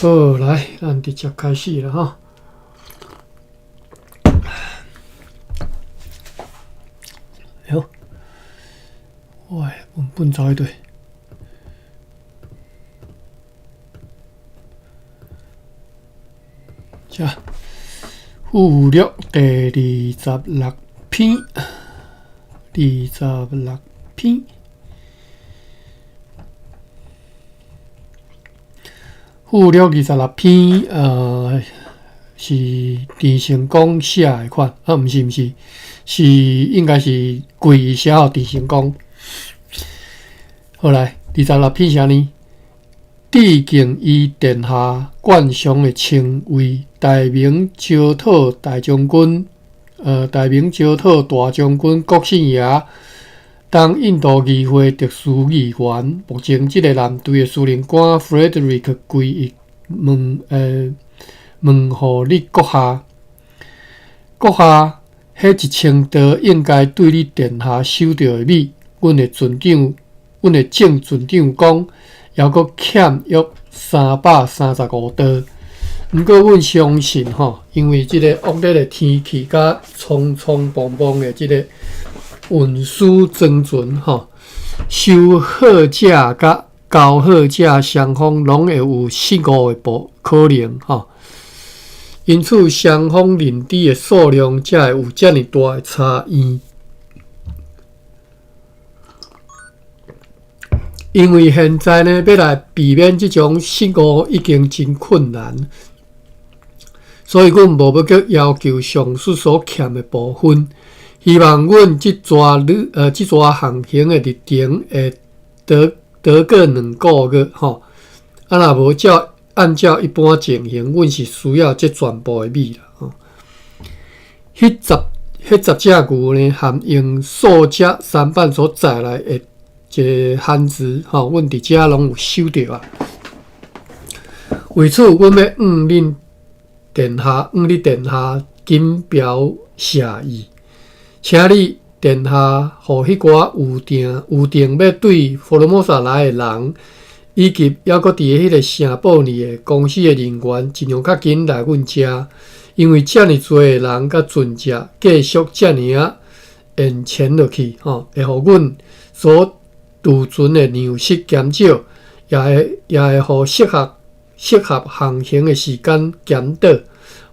好，來，咱直接開始啦吼。喲，喂，文本走去佗？遮附錄第二十六篇，二十六篇。附錄二十六篇，是鄭成功寫的款，啊，毋是毋是，是應該是桂寫予鄭成功。好來，二十六篇啥呢？致敬伊殿下慣常的稱謂，大明招討大將軍，大明招討大將軍國姓爺，東印度議會特殊議員，目前這個艦隊的司令官 Frederick 歸一問予你閣下，閣下，彼1000石應該對你殿下收著的米，阮的船長，阮的正船長講，猶閣欠約335石。毋過阮相信吼，因為這個惡劣的天氣佮匆匆忙忙的這個運輸裝船吼，收貨者佮交貨者雙方攏會有失誤的部可能吼。因此，雙方認知的數量才會有遮爾大的差異。因為現在呢，欲來避免這種失誤已經真困難，所以阮無欲閣要求上述所欠的部分。希望阮這逝旅這逝航行的日程會得得過2個月吼。啊，若無照按照一般情形，阮是需要這全部的米啦吼。彼十隻牛呢，含用數隻舢板所載來的一個函子吼，阮佇遮攏有收著啊。為此，阮欲向恁殿下，向你殿下謹表謝意，請你殿下予彼寡有定欲對福羅摩沙來的人，以及猶閣佇彼个聖保尼的公司的人員，盡量較緊來阮遮，因為遮爾濟的人佮船隻繼續遮爾仔延前落去，吼，會予阮所貯存的糧食減少，也會予適合航行的時間減短，予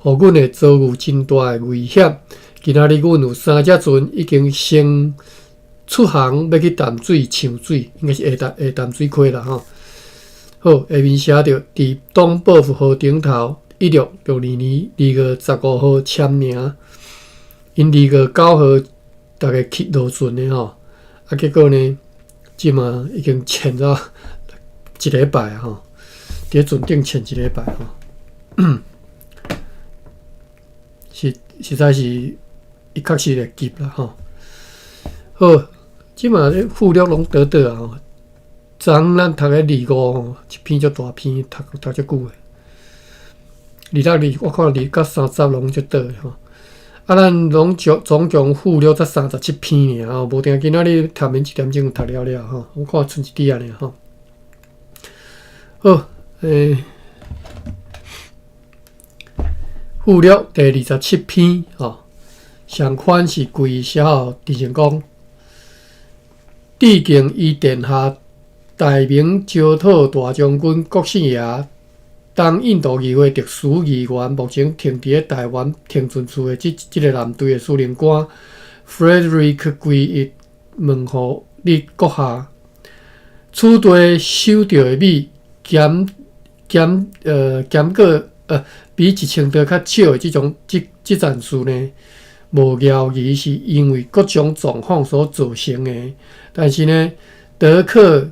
阮會遭遇真大的危險。今仔日阮有三隻船已經先出航，欲去淡水搶水，應該是下淡水溪啦吼。好，下面寫著佇東報復號頂頭，1662年2月15號簽名。𪜶2月9號，逐家去落船的吼，啊，結果呢，這馬已經潛咗一禮拜吼，佇船頂潛一禮拜吼，實在是伊確實會急啦吼。好，這馬這附錄攏短短啊吼。昨昏咱讀个二五吼，一篇足大篇，讀足久的。26、我看2甲30攏足短的吼。啊，咱攏總共附錄才37篇爾吼，無定今仔日頭面一點鐘讀了了吼。我看賰一滴仔爾吼。好，附錄第二十七篇吼，上款是桂寫予鄭成功，致敬伊殿下大明招討大將軍國姓爺，東印度議會特殊議員，目前停佇咧台灣停船處的這個艦隊的司令官 Frederick 歸一問予你閣下，此地收著的米減過比1000石較少的這種這件事呢，無疑義是因為各種狀況所造成的。但是呢，德克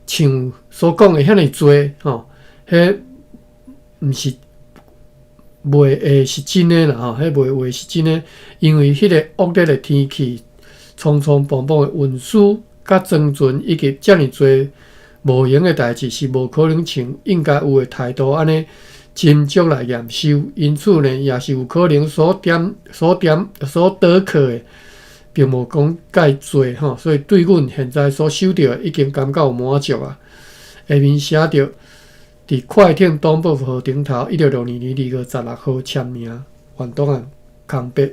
像所講的遐爾濟吼，彼毋是袂會是真的啦吼，彼袂會是真的，因為彼個惡劣的天氣、匆匆忙忙的運輸、佮裝船以及遮爾濟無閒的代誌，是無可能像應該有的態度按呢斟酌來驗收。因此呢，也是有可能所倒扣的，並無講蓋濟吼，所以對阮現在所收著的已經感覺有滿足啊。下面寫著。佇快艇東部號頂頭，1662年2月16號簽名，原檔案空白。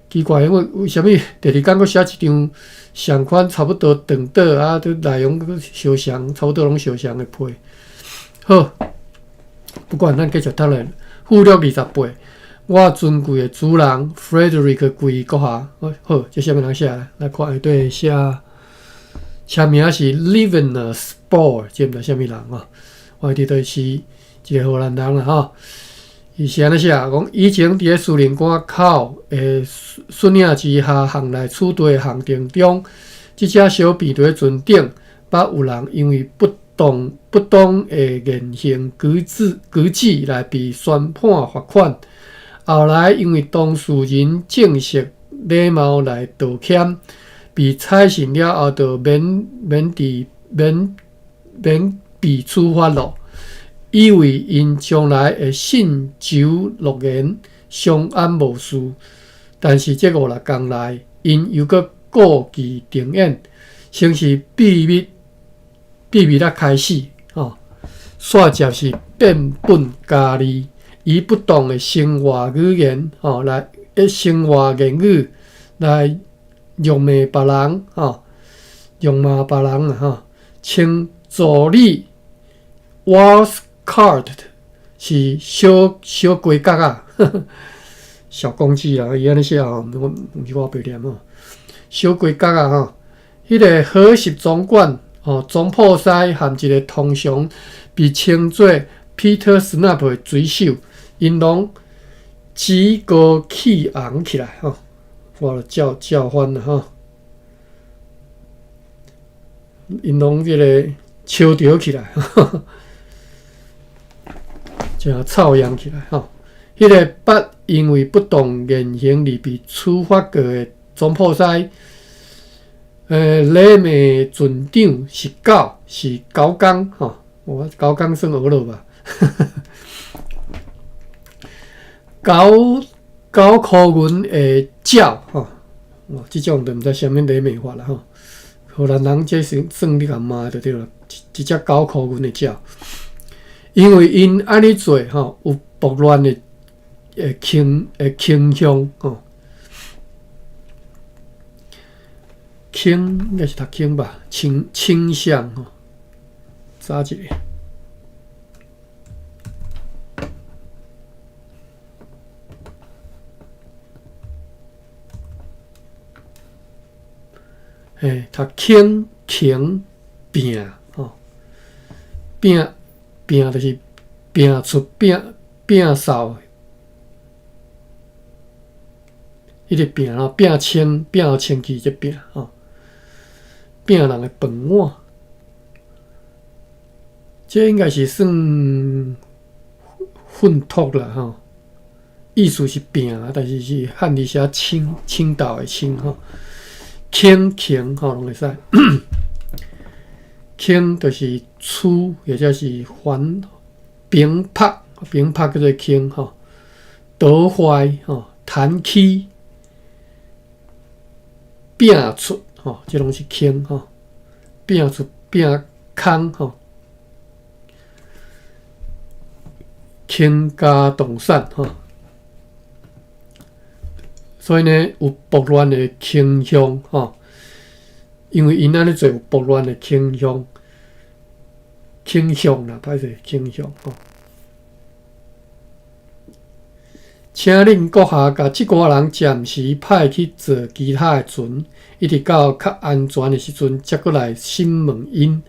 奇怪，因為為啥物第二工閣寫一張相款差不多長短啊，佇內容閣相像，差不多攏相像的批。好，不管咱繼續讀落，附錄28，我尊貴的主人 Frederick 貴閣下，好，這啥物人寫的？來看下底寫，簽名是 Livinus Ball，這毋知啥物人哦。我佇就是一個荷蘭人啦吼。伊是按呢寫，講以前佇咧司令官口的率領之下，行來處對行程中，這隻小編隊船頂，捌有人因為不當的言行舉止來被宣判罰款。後來因為當事人正式禮貌來道歉，被採信了後，就免被處罰咯。以為𪜶將來會信守諾言，相安無事。但是這五六工內，𪜶又閣故伎重演，先是秘密仔開始，吼，煞接是變本加厲，以不當的生活語言，吼來，生活言語來辱罵別人，吼，辱罵別人啊，吼，稱助理 Walschaert 是小小規角仔，小公雞啦，伊按呢寫吼，我毋是我白念吼，小規角仔吼，彼個河實總管吼，總鋪師含一個通常被稱做 Peter Snap 的水手，𪜶攏趾高氣昂起來吼，我就照照翻啦吼，𪜶攏這個笑著起來。誠臭樣起來吼！彼個捌因為不當言行而被處罰過的總鋪師，禮罵船長是狗，是狗公吼，我狗公算學了吧？狗箍銀的鳥吼，哇，這種就毋知啥物禮罵法啦吼。荷蘭人這算算你共罵就對了，一隻狗箍銀的鳥。因為𪜶按呢做吼，有暴亂的傾向吼。傾應該是讀傾吧，傾向吼。查一下。嘿，讀傾傾拼吼，拼。拼就是拼出拼拼掃，彼個拼吼，拼清拼清氣這拼吼，拼人的飯碗，這應該是算糞土啦吼，意思是拼，但是是漢字寫傾傾倒的傾吼，傾傾吼攏會使。傾就是趨，或者是還平拍，平拍叫做傾吼，倒壞吼，彈起，拼出吼，這攏是傾吼，拼出拼空吼，傾家蕩產吼，所以呢，有暴亂的傾向吼。因為𪜶按呢做有暴亂的傾向，傾向啦，歹勢傾向吼。請恁閣下共這寡人暫時派去坐其他的船，一直到較安全的時陣，才閣來審問𪜶。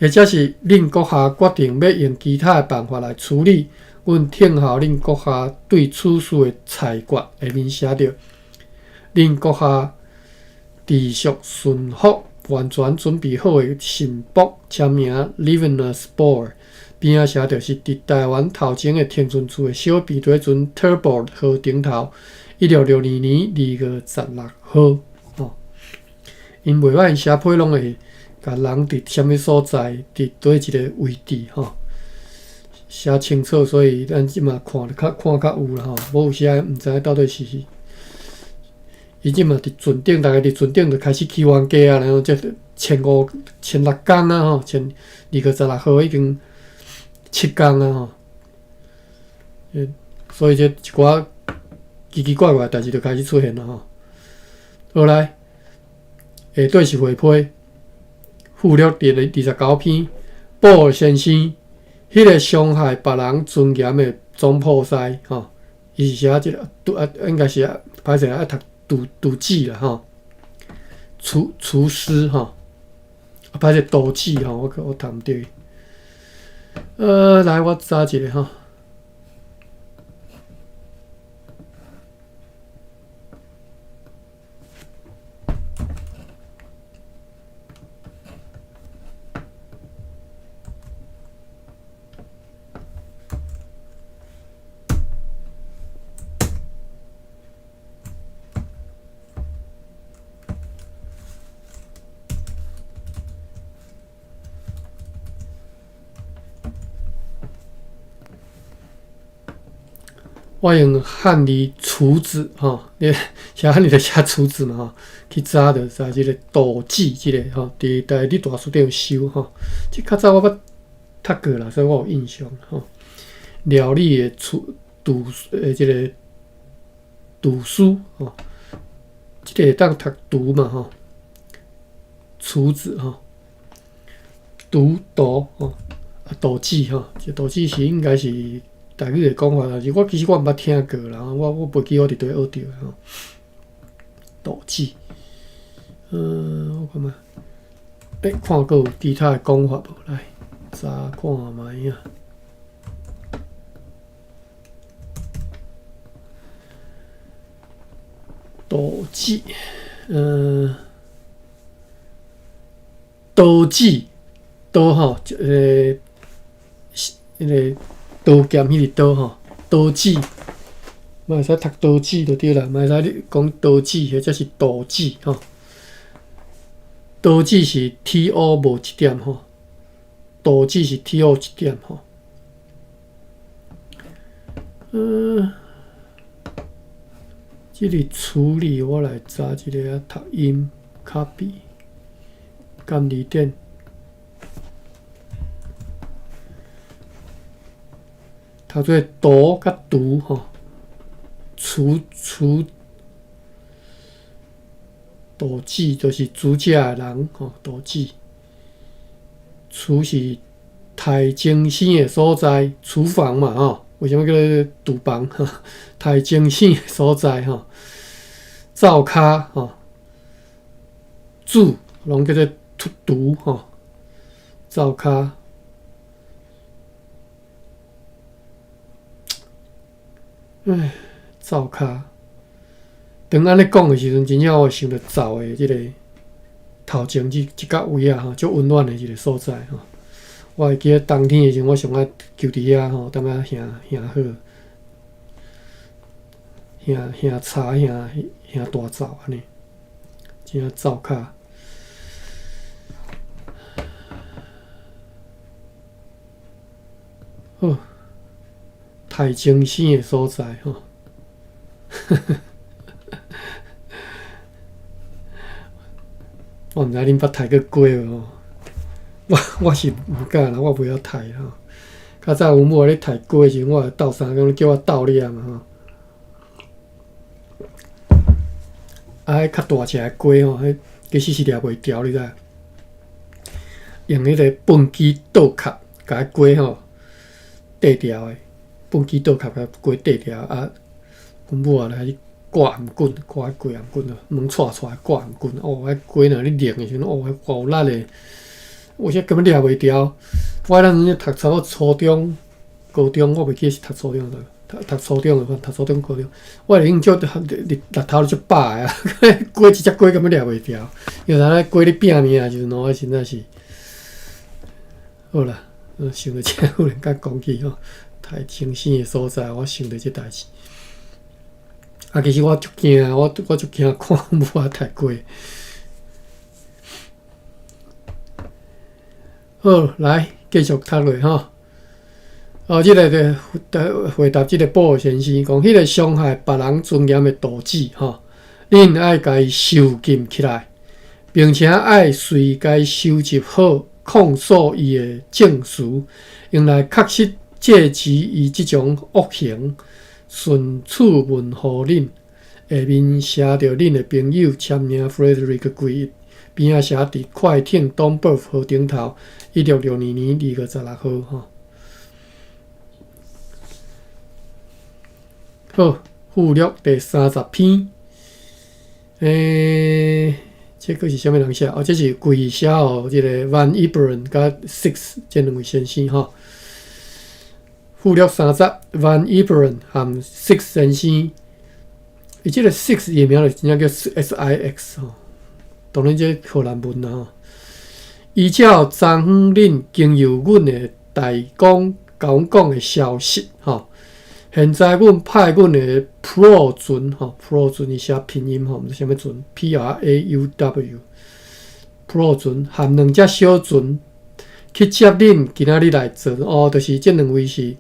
或者是恁閣下決定欲用其他的辦法來處理，阮聽候恁閣下對此事的裁決。下面寫著，恁閣下持續順服，完全準備好的臣僕，簽名 Livinus Ball，邊仔寫著是佇台灣頭前的停船處的小編隊船 Turbot 號頂頭，1662年2月16號。吼，𪜶袂歹，寫批攏會共人佇啥物所在，佇佗一個位置吼，寫清楚，所以咱這馬看較看較有啦吼，無有時毋知影到底是。伊這馬佇船頂，逐家佇船頂就開始起冤家啊，然後這千五千六工啊吼，千2月16號已經7工啊吼。所以這一寡奇奇怪怪的代誌就開始出現了吼。好來，下底是回批，附錄第29篇，保爾先生，彼個傷害別人尊嚴的總鋪師吼，伊是寫這個啊，應該是歹勢愛讀廚廚子啦吼，廚廚師吼，啊歹勢刀子吼，我我讀毋對。來我查一下吼。我用漢字廚子吼，你寫漢字就寫廚子嘛吼，去查著查這個道士這個吼，佇台語大辭典有收吼。這較早我捌讀過啦，所以我有印象吼。料理的廚廚的這個廚師吼，這個會當讀廚嘛吼，廚子吼，廚道吼，啊道士吼，這道士是應該是。台語的講法，但是我其實我毋捌聽過啦，我我袂記我佇佗學著的吼。道士，我看覓，欸，看閣有其他的講法無？來查看覓啊。道士，刀子，刀吼，迄個。刀劍彼個刀吼，刀子，嘛會使讀刀子就對啦，嘛會使你講刀子或者是刀子吼。刀子是 T O 無一點吼，刀子是 T O 一點吼。這個處理我來查一下啊，讀音 copy，監字典。讀做毒佮毒吼，廚廚道士就是煮食的人吼，道士。廚是刣精生的所在，廚房嘛吼，為啥物叫做廚房？刣精生的所在吼，灶跤吼，煮攏叫做廚吼，灶跤。唉，灶跤。當按呢講的時陣，真正我會想著灶的這個頭前這這角位仔吼，足溫暖的一個所在吼。我會記得冬天的時陣，我上愛勼佇遐吼，踮遐烘烘火，烘烘柴，烘烘大灶按呢，真正灶跤。好，刣精生的所在吼。我毋知恁捌刣過雞無吼？我我是毋敢啦，我袂曉刣吼。較早阮母咧刣雞的時陣，我會鬥相共，叫我鬥掠嘛吼。啊，彼較大隻的雞吼，彼其實是掠袂牢，你知？用彼個畚箕倒殼，共彼雞吼綴牢的，畚箕倒殼共雞綴牢啊。阮母也來掛頷棍，掛彼雞頷棍啊，門掣掣掛頷棍。哦，彼雞若咧擰的時陣，哦，彼偌有力的，有時根本掠袂牢。我彼陣讀差不多初中、高中，我袂記得是讀初中讀讀初中的，讀初中、高中，我已經足日日頭足飽的啊，雞一隻雞根本掠袂牢。因為啥雞咧拼命的時陣，我實在是好啦，想著這忽然間講起吼，刣精生的所在，我想著這代誌。啊，其實我足驚，我我足驚看阮母仔刣雞。好，來繼續讀落吼。哦，這個就回答這個保爾先生講，彼個傷害別人尊嚴的道士吼，恁愛共伊囚禁起來，並且愛隨共收集好控訴伊的證詞，用來確實制止伊這種惡行，順賜文予恁。下面寫著恁的朋友簽名 Frederick 桂，邊仔寫佇快艇東北河頂頭，1662年2月16號吼。好，附錄第三十篇。這閣是啥物人寫？哦，這是桂寫予這个 Van Iperen 佮 Six 這兩位先生吼。附錄三十，Van Iperen 和 Six 先生。伊這个 Six 伊的名就真正叫 SIX 吼，當然這荷蘭文啦吼。依照昨昏恁經由阮的代工共阮講的消息吼，現在阮派阮的 Prau 船吼，Prau 船伊寫拼音吼，毋知啥物船，PRAUW Prau 船含兩隻小船去接恁今仔日來坐哦，就是這兩位是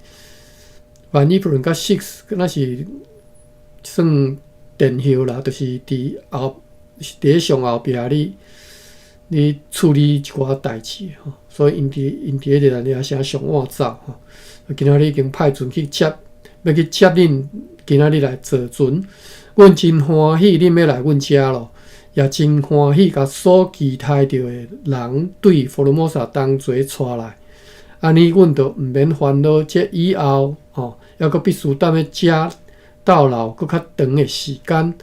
Van Iperen 佮 Six，敢若是算殿後啦，就是佇後，佇咧上後壁咧處理一寡代誌吼，所以𪜶佇𪜶佇彼个遐寫上晚走吼。今仔日已經派船去接，欲去接恁今仔日來坐船。阮真歡喜恁欲來阮遮咯，也真歡喜共所期待著的人對福爾摩沙同齊帶來。按呢，阮就毋免煩惱這以後吼，猶閣必須踮咧遮逗留閣較長的時間。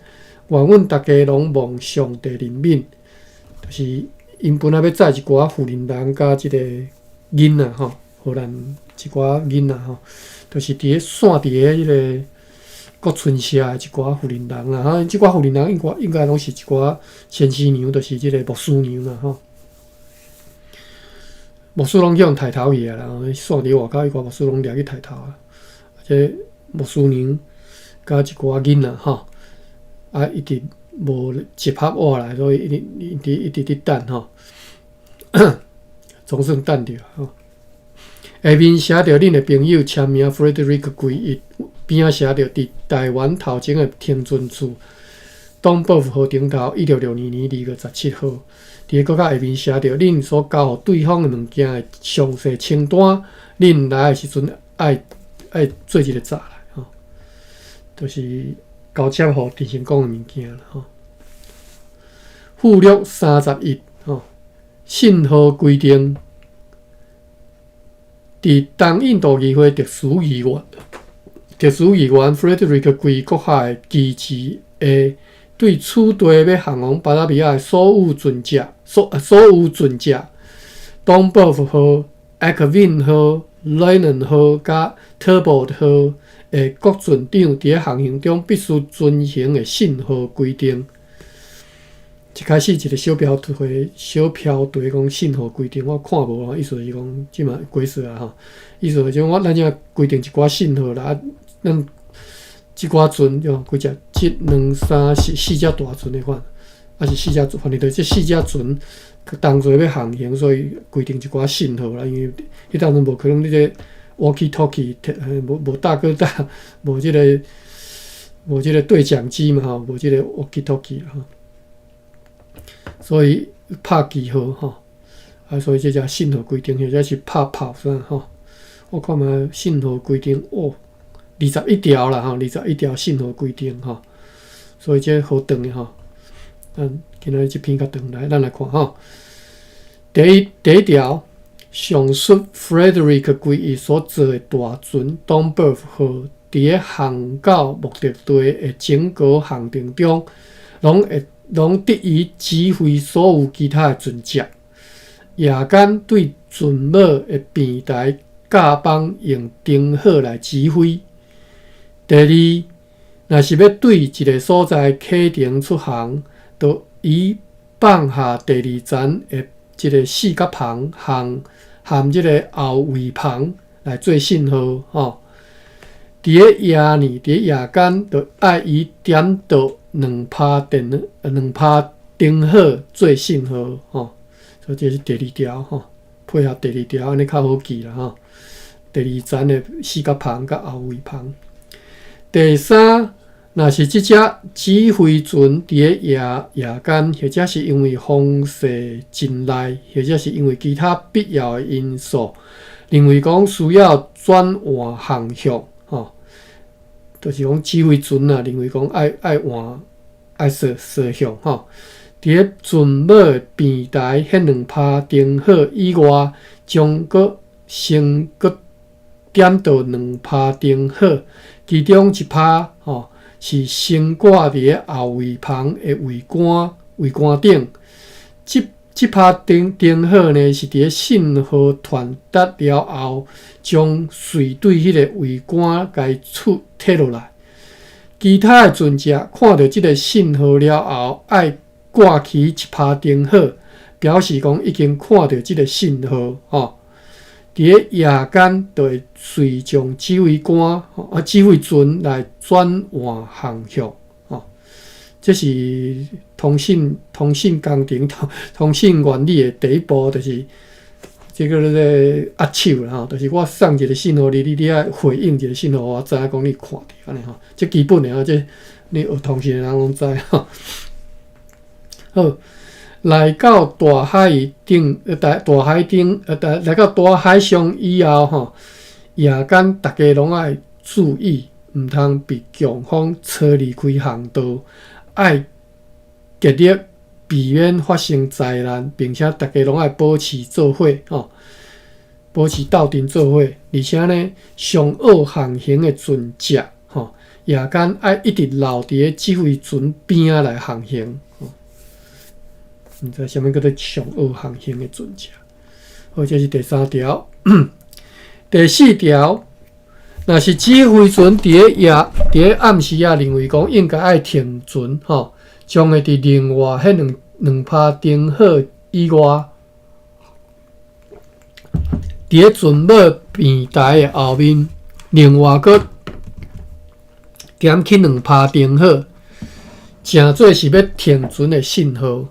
願阮逐家攏蒙上帝憐憫，就是𪜶本來欲載一寡婦人人佮這个囡仔吼，荷蘭一寡囡仔吼，就是佇咧散佇咧彼个國春社的一寡婦人人啦，哈，這寡婦人人應該攏是一寡先生娘，就是這个牧師娘啦吼。牧師攏去予刣頭去啊啦，散佇外口，彼寡牧師攏掠去刣頭啊。這牧師娘佮一寡囡仔吼，啊，一直無集合活來，所以一直一直一直佇等吼，總算等著吼。下面寫著恁的朋友簽名 Frederick 桂一，邊仔寫著佇台灣頭前的停船處，東北河頂頭，1662年2月17號。佇個閣較下面寫著恁所交予對方的物件的詳細清單，恁來的時陣愛愛做一个閘來吼，就是交接予鄭成功的物件啦吼。附錄31吼，信號規定，佇東印度議會特殊議員，特殊議員 Frederick 桂閣下的支持下，對此地欲航往巴達維亞的所有船隻，所有船隻，東北號、Alkwin 號、Lenin 號佮 Turbot 號的各船長佇咧航行中必須遵行的信號規定。一開始一個小標題，小標題講信號規定，我看無啊，意思是講這嘛過說啊吼，意思就是講我咱遮規定一寡信號啦，啊，咱這寡船就幾隻，一、兩、三、四，四隻大船的款，啊是四隻，反正就這四隻船同齊欲航行，所以規定一寡信號啦，因為彼當陣無可能你這 walkie talkie，無無大哥大，無這個對講機嘛吼，無這個 walkie talkie 吼。所以拍記號吼，啊，所以這只信號規定，或者是拍炮啥吼。我看覓信號規定哦，21條啦吼，二十一條信號規定吼。所以這好長的吼。咱今仔日這篇較長，來，咱來看吼。第一條，上述 Frederick 桂伊所坐的大船東北號，佇咧航到目的地的整個航程中，攏會攏得伊指揮所有其他的船隻。夜間對船母的平台甲板用燈號來指揮。第二，若是欲對一个所在啟程出航，就以放下第二層的這个四角帆和含這个後尾帆來做信號吼。佇咧夜呢，佇咧夜間，就愛以點著兩拍電兩拍燈號做信號吼。所以這是第二條吼，配合第二條按呢較好記啦吼。第二層的四角帆佮後尾帆。第三，若是這隻指揮船佇咧夜夜間，或者是因為風勢真厲，或者是因為其他必要的因素，認為講需要轉換航向，吼，就是講指揮船啊，認為講愛愛換愛踅踅向，吼。佇咧船尾平台彼兩拍燈號以外，將閣先閣點著兩拍燈號，其中一拍吼是懸掛佇咧後桅旁的桅杆桅杆頂。這這拍燈燈號呢，是佇咧信號傳達了後，將隨對彼個桅杆共出提落來。其他的船隻看著這个信號了後，愛掛起一拍燈號，表示講已經看著這个信號吼。佇咧夜間，就會隨將指揮官啊指揮船來轉換航向吼。這是通信通信工程通通信原理的第一步，就是這个咧握手啦吼，就是我送一个信號你，你你愛回應一个信號，我知影講你看著按呢吼。這基本的啊，這你學通信的人攏知吼。好，來到大海頂，大大海頂，大來到大海上以後吼，夜間逐家攏愛注意，毋通被強風吹離開航道，愛極力避免發生災難，並且逐家攏愛保持做伙吼，保持鬥陣做伙，而且呢，上好航行的船隻吼，夜間愛一直留佇咧指揮船邊仔來航行。毋知啥物叫做上好航行的船隻。好，這是第三條。第四條，若是指揮船佇咧夜佇咧暗時仔認為講應該愛停船吼，將會佇另外彼兩兩拍燈號以外，佇咧船尾平台的後面，另外閣點起兩拍燈號，誠做是欲停船的信號。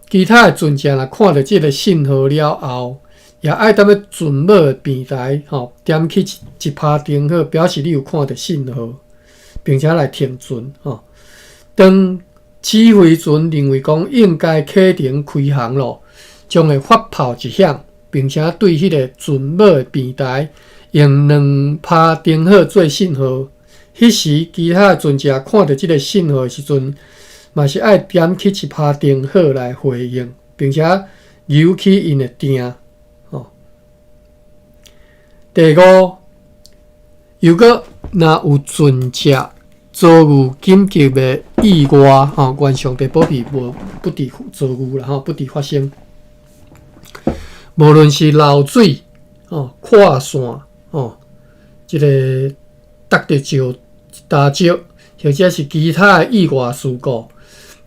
其他的船隻若看著這个信號了後，也愛踮咧船尾的平台吼點起一一拍燈號，表示你有看著信號，並且來停船吼。當指揮船認為講應該啟程開航咯，將會發炮一響，並且對彼个船尾的平台用兩拍燈號做信號。彼時，其他的船隻看著這个信號的時陣，嘛是愛點起一拍燈號來回應，並且揚起𪜶的碇。吼，第五，如果若有船隻遭遇緊急的意外，吼，願上帝保庇無不致遭遇啦，吼，不致發生。無論是漏水、吼跨線、吼，這个觸著石礁石，或者是其他的意外事故，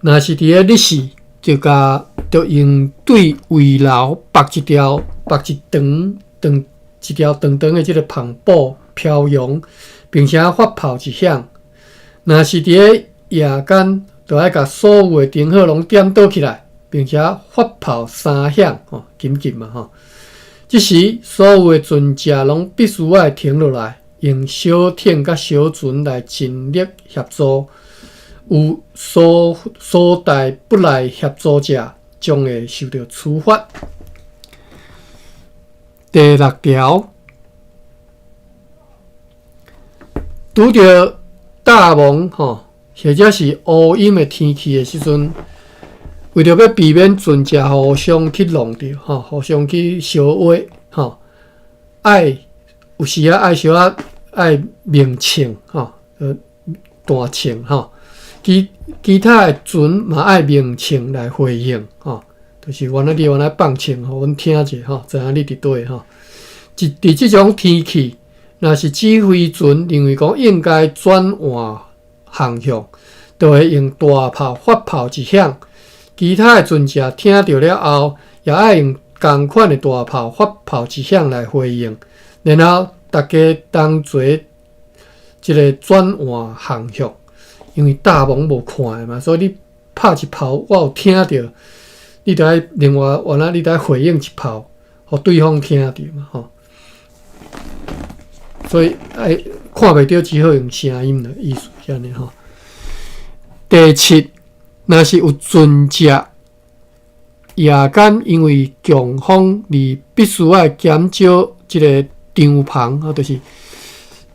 若是佇咧日時，就共就用對桅樓縛一條縛一長長一條長長的這个帆布飄揚，並且發炮一響。若是佇咧夜間，就愛共所有的燈號攏點倒起來，並且發炮三響，吼，緊急嘛吼。這時，所有的船隻攏必須愛停落來，用小艇佮小船來盡力協助。有所所帶不來協助者，將會受著處罰。第六條，拄著大霧吼，或者是烏陰的天氣的時陣，為著欲避免船隻互相去弄著吼，互相去相劃吼，愛有時仔愛小可愛鳴銃吼，彈銃吼，其其他的船嘛愛鳴銃來回應吼，就是原來你原來放銃，予阮聽者吼，知影你佇佗吼。佇佇這種天氣，若是指揮船認為講應該轉換航向，就會用大炮發炮一響，其他的船隻聽著了後，也愛用仝款的大炮發炮一響來回應，然後逐家同齊這个轉換航向。因為大霧無看的嘛，所以你拍一炮，我有聽著，你著愛另外原來你著愛回應一炮，予對方聽著嘛吼。所以愛看袂著，只好用聲音的意思，是按呢吼。第七，若是有船隻夜間因為強風而必須愛減少這个長帆，吼，就是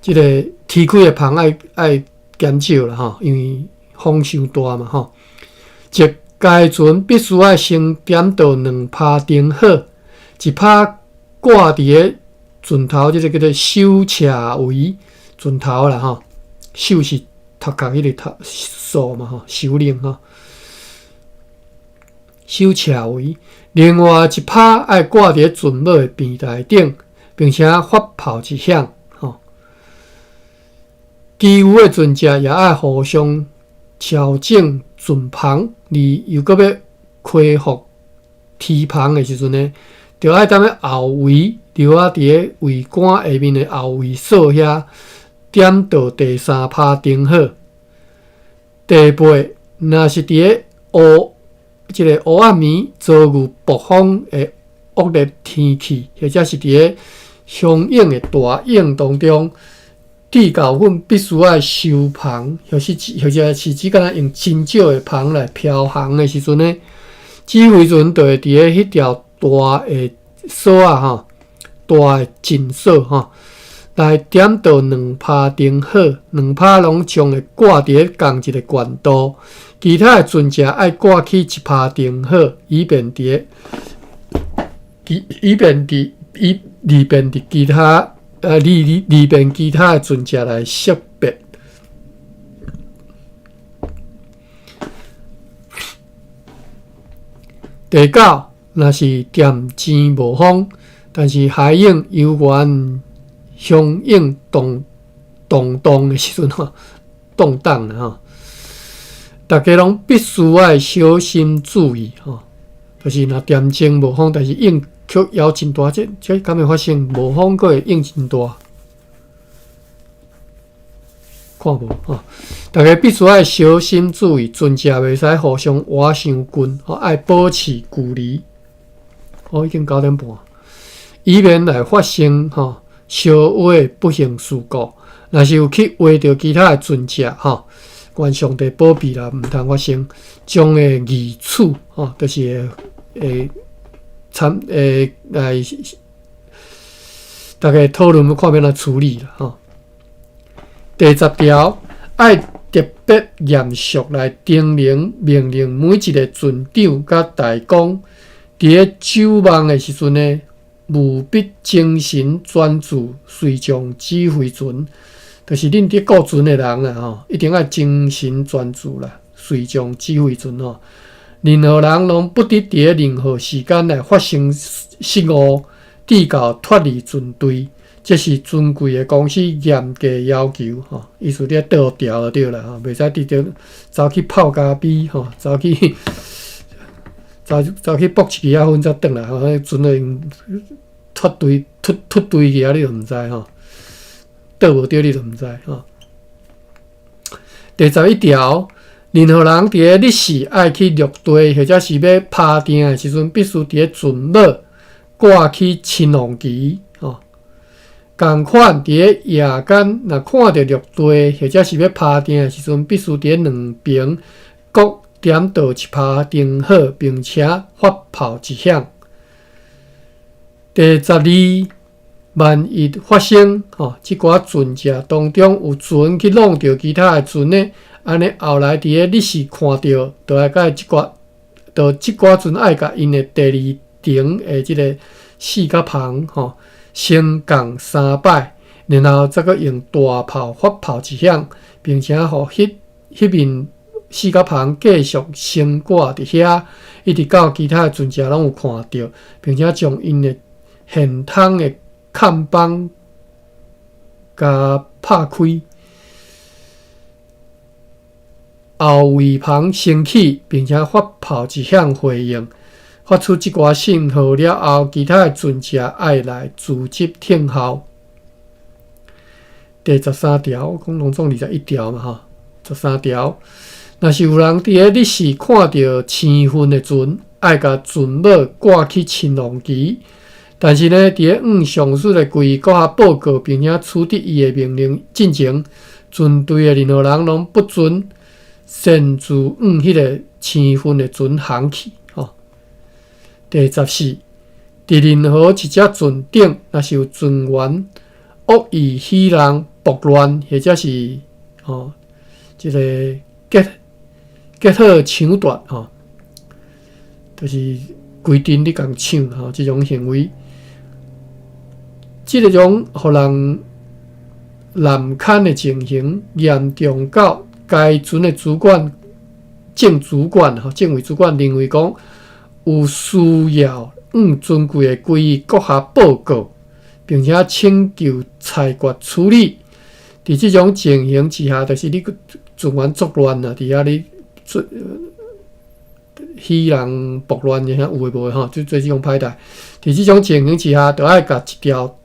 這个踢開的帆愛愛減少啦，吼，因為風傷大嘛，吼。一該船必須愛先點著兩拍燈火，一拍掛佇个船頭，這个叫做首斜桅船頭啦，吼。首是頭殼彼个頭首嘛，吼，首領吼。首斜桅，另外一拍愛掛佇个船尾的平台頂，並且發炮一響，吼。其餘的船隻也愛互相調整船帆，而又閣欲恢復提帆的時陣呢，著愛踮咧後桅留仔佇个桅杆下面的後桅索遐點著第三拍燈火。第八，若是佇个烏這个烏暗暝遭遇暴風的惡劣天氣，或者是佇个洶湧的大湧當中，締鉾粉必須愛收帆，或者是只敢若用真少的帆來飄航的時陣呢，指揮船就會佇个彼條大的索仔吼，大的緊索吼，來點著兩拍燈火，兩拍攏將會掛佇个仝一个懸度，其他的船隻愛掛起一拍燈火，以便其他的船隻來識別。第九，若是恬靜無風，但是海湧猶原洶湧動動盪的時陣吼，動盪啦吼，逐家攏必須愛小心注意吼。就是若恬靜無風，但是湧卻搖真大，這這敢會發生？無風閣會湧真大，看無吼？逐家必須愛小心注意，船隻袂使互相倚傷近，吼，愛保持距離。哦，已經9點半，以免來發生吼相劃的不幸事故。若是有去劃著其他的船隻，吼，願上帝保庇啦，毋通發生，將會議處，吼，就是會會參會來，逐家討論看欲按怎處理啦，吼。第十條，愛特別嚴肅來叮嚀命令每一个船長佮大工，佇咧守望的時陣呢，務必精神專注，隨從指揮船。就是恁佇顧船的人啦，吼，一定愛精神專注啦，隨從指揮船吼。任何人攏不得佇咧任何時間來發生失誤，致到脫離船隊，這是尊貴的公司嚴格要求吼。意思你愛倒調就對啦，吼，袂使直接走去泡咖啡吼，走去搏一支仔薰才轉來吼，彼船已經脫隊脫脫隊去啊，你就毋知吼，倒無著你就毋知吼。第十一條，任何人佇咧日時愛去陸地或者是欲拍碇的時陣，必須佇咧船尾掛起青龍旗吼。仝款佇咧夜間，若看著陸地或者是欲拍碇的時陣，必須佇咧兩爿各點著一拍燈火，並且發炮一響。第十二，萬一發生吼，這寡船隻當中有船去挵著其他的船呢，按呢後來佇咧日時看著，就愛共這寡，就這寡船愛共𪜶的第二層的這个四角帆吼，升降三擺，然後再閣用大炮發炮一響，並且予彼彼面四角帆繼續升掛佇遐，一直到其他的船隻攏有看著，並且將𪜶的現通的崁枋共拍開，後桅帆升起，並且發炮一響回應，發出這寡信號了後，其他的船隻愛來組織聽候。第十三條，我講攏總二十一條嘛吼，十三條，若是有人佇咧日時看著生分的船，愛共船尾掛起青龍旗。但是呢，佇咧向上述的規閣較報告，並且取得伊的命令進前，船隊的任何人攏不准擅自向彼个生分的船航去。吼，第十四，佇佇任何一隻船頂，若是有船員惡意戲弄、暴亂，或者是吼，這個結結伙搶奪吼，就是規陣咧共搶吼，這種行為，這个種予人難堪的情形，嚴重到該船的主管、正主管吼、正位主管認為講有需要向尊貴的歸依閣下報告，並且請求裁決處理。佇這種情形之下，就是你船員作亂啊，佇遐咧做戲弄暴亂，遐有的無的吼，就做這種歹代。佇這種情形之下，就愛共一條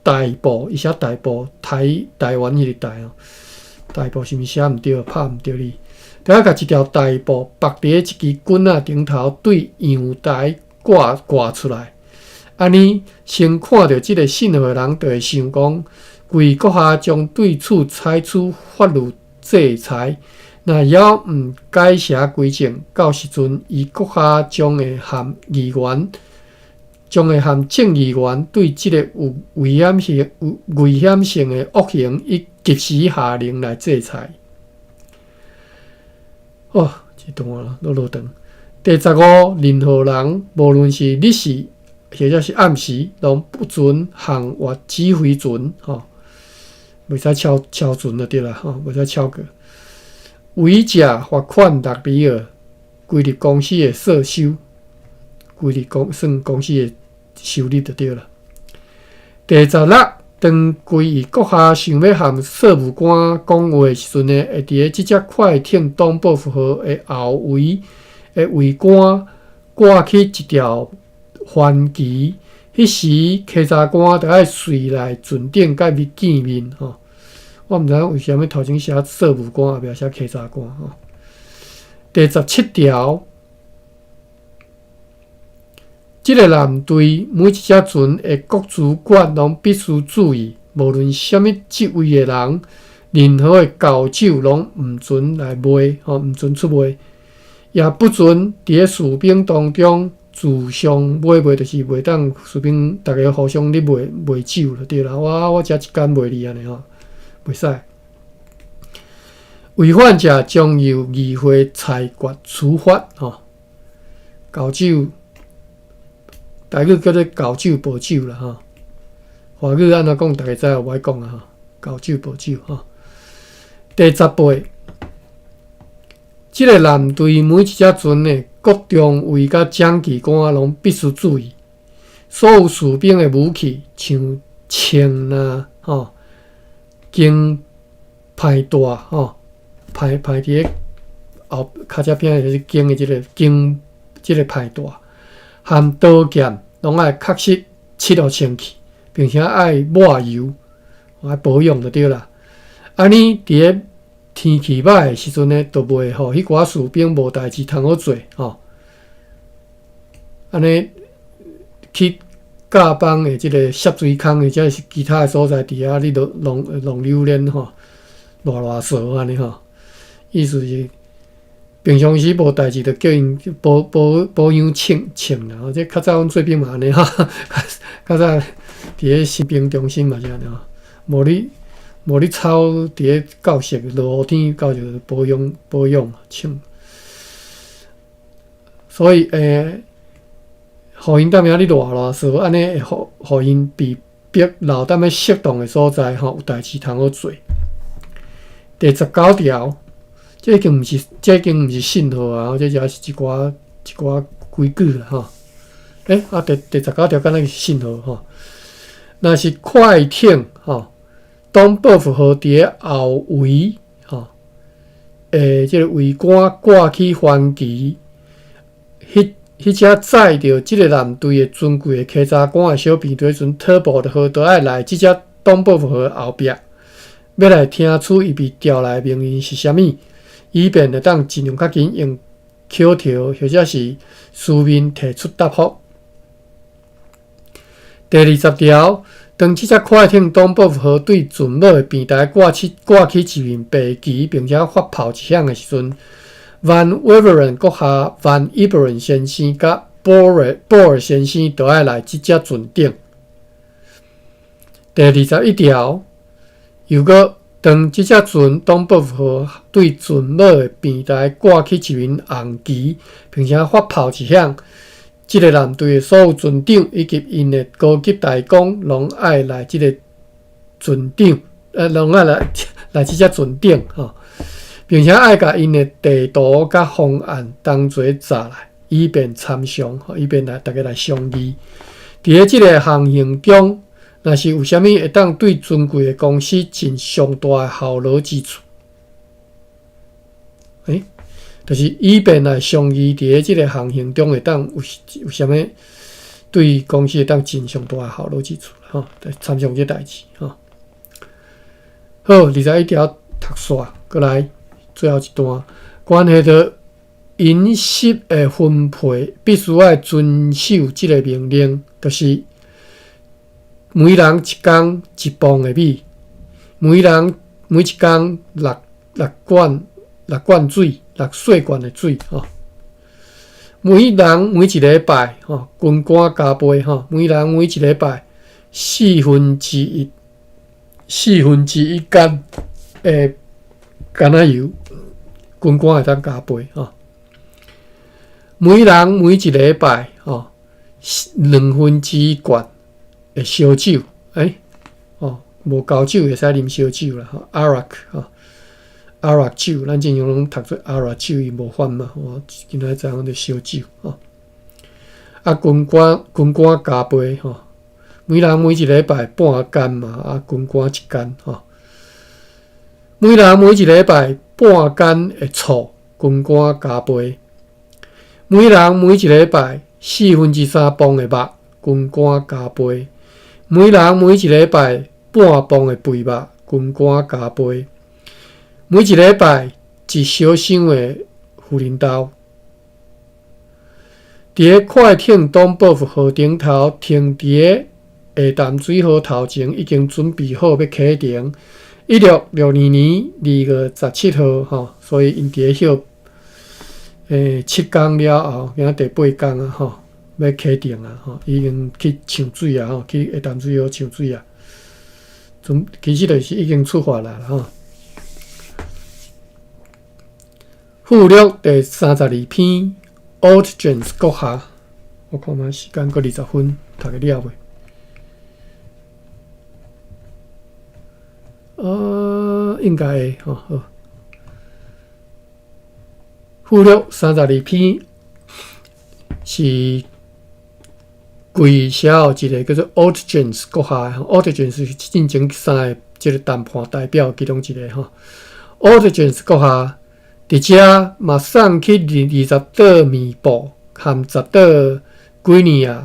台布，伊寫台布，台台灣彼個台哦，台布是毋是寫毋對，拍毋對哩？就愛共一條台布縛佇咧一支棍仔頂頭，對陽台掛掛出來。按呢，先看著這个信號的人，就會想講，貴閣下將對此採取法律制裁。若猶毋改邪歸正，到時陣伊閣下將會和議員，將會和眾議員對這个有危險性、有危險性的惡行，以及時下令來制裁。哦，這段攏落長。第十五，任何人，無論是日時或者是暗時，攏不准航越指揮船，吼，袂使超超船就對啦，吼，袂使超過。違者罰款六里爾，歸入公司的稅收，歸入公算公司的收入就對啦。第十六，當歸依閣下想欲和稅務官講話的時陣呢，會佇咧這隻快艇東報復號的後圍的桅杆掛起一條帆旗，彼時稽查官就愛隨來船頂佮伊見面吼。我毋知影為啥物頭前寫稅務官，後壁寫稽查官吼。第十七條，這个艦隊每一隻船的各主管攏必須注意，無論啥物職位的人，任何的厚酒攏毋准來賣，吼，毋准出賣，也不准佇咧士兵當中自相買賣，就是袂當士兵逐家互相咧賣賣酒就對啦。我我食一罐賣你按呢吼。袂使，違反者將由議會裁決處罰。吼，厚酒，台語叫做厚酒薄酒啦。吼，華語按怎講，逐家知影無愛講啊。吼，厚酒薄酒。吼，第十八，這个艦隊每一隻船的各中尉佮掌旗官攏必須注意，所有士兵的武器，像槍啦，吼。經排帶吼，排排佇咧後跤車邊就是經的這个經這个排帶，和刀劍攏愛確實拭予清氣，並且愛抹油，愛保養就對啦。按呢佇咧天氣歹的時陣呢，就袂予彼寡士兵無代誌通好做吼。按呢去甲幫的這个澀水空，或者是其他的所在，佇遐咧弄弄榴蓮吼，囉囉嗦按呢吼，意思是平常時無代誌，就叫𪜶保保保養銃槍啦。這較早阮做兵嘛按呢吼，較早佇咧新兵中心嘛是按呢吼，無咧無咧操佇咧教室落雨天到就保養保養槍，所以欸。予𪜶踮遐咧囉囉嗦，按呢會予予𪜶被逼留踮咧適當的所在吼，有代誌通好做。第十九條，這已經毋是，這已經毋是信號啊，這只是一寡一寡規矩啦吼。欸，啊，第第十九條敢若是信號吼。若是快艇吼，黨報復號佇咧後圍吼，欸，這个桅杆掛起帆旗，彼。彼隻載著這个艦隊的尊貴的稽查官的小編隊船特步的號，都愛來這隻黨報復號後壁，欲來聽取伊被調來的命令是啥物，以便會當盡量較緊用口條或者是書面提出答覆。第二十條，當這隻快艇黨報復號對船尾的平台掛起掛起一面白旗，並且發炮一響的時陣，Van Weveren 閣下 Van Iperen 先生佮波爾先生都愛來這隻船頂。第21條，如果當這隻船東北號對船尾的平台掛起一面紅旗，並且發炮一響，這个艦隊的所有船長以及𪜶的高級大公，攏愛來這个船長，攏愛來這隻船頂吼，並且愛共𪜶的地圖佮方案同齊載來，以便參詳，以便來逐家來商議。佇咧這个航行中，若是有啥物會當對尊貴的公司盡上大的效勞之處，就是以便來商議佇咧這个航行中會當有啥物對公司會當盡上大的效勞之處，吼，參詳這代誌，吼。好，21條讀煞，閣來最後一段，關係著飲食的分配，必須愛遵守這个命令，就是每人一工一磅的米，每人每一工六罐水，六細罐的水吼。每人每一禮拜吼，軍官加倍吼，每人每一禮拜四分之一罐的橄欖油，軍官會當加倍吼。每人每一禮拜吼，1/2罐的燒酒，哦，無高酒會使啉燒酒啦，吼，arak 吼，arak 酒，咱正常攏讀做阿拉酒，伊無翻嘛，吼，今仔知影就燒酒吼。啊，軍官加倍吼，每人每一禮拜半罐嘛，啊，軍官一罐吼。每人每一禮拜半罐的醋，軍官加倍。每人每一禮拜3/4磅的肉，軍官加倍。每人每一禮拜半磅的肥肉，軍官加倍。每一禮拜一小箱的茯苓豆。佇咧快艇東北號頂頭停佇咧下淡水河頭前，已經準備好欲啟程。1662年2月17號，吼，所以𪜶佇咧歇7工了後，今仔第八工啊，吼，欲啟程啊，吼，已經去搶水啊，吼，去下淡水河搶水啊。準其實就是已經出發啦，吼。附錄第32篇，Ortgens 閣下，我看覓時間閣20分，讀會了未？應該會，吼好。附錄三十二篇是規寫予一个叫做 Ortgens 閣下，Ortgens 是進前三个這个談判代表其中一个吼。Ortgens 閣下佇遮嘛送去20袋麵布含10袋幾尼亞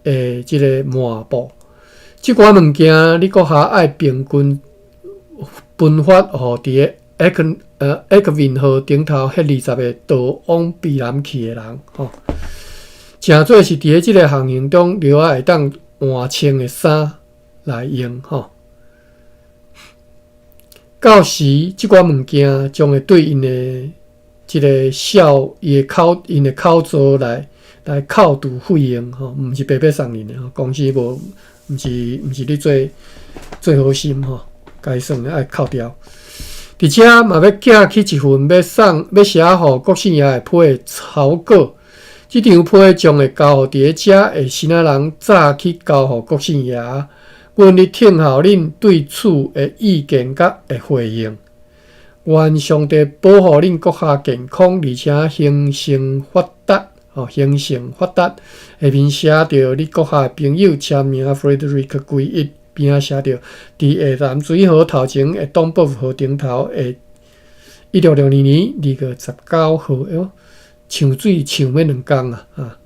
的這个麻布。這寡物件，你閣下愛平均分發予佇个埃克文號頂頭彼20个逃往卑南去的人，吼，誠做是佇咧這个航行中，著愛會當換穿的衫來用，吼。到時，這寡物件將會對𪜶的這个數伊的口𪜶的口座來扣除費用，吼，毋是白白送𪜶的，吼，公司無，毋是咧做做好心，吼，該算的愛扣掉。佇遮嘛欲寄去一份欲送欲寫予國姓爺的批的草稿，這張批將會交予佇咧遮的爍爁人早去交予國姓爺。阮咧聽候恁對此的意見佮的回應。願上帝保護恁閣下健康，而且興盛發達。吼，興盛發達。下面寫著你閣下的朋友簽名，Frederick 歸一。邊仔寫著，佇下淡水河頭前的東北號頂頭的1662年2月19號，喲，搶水搶欲2工啊！啊，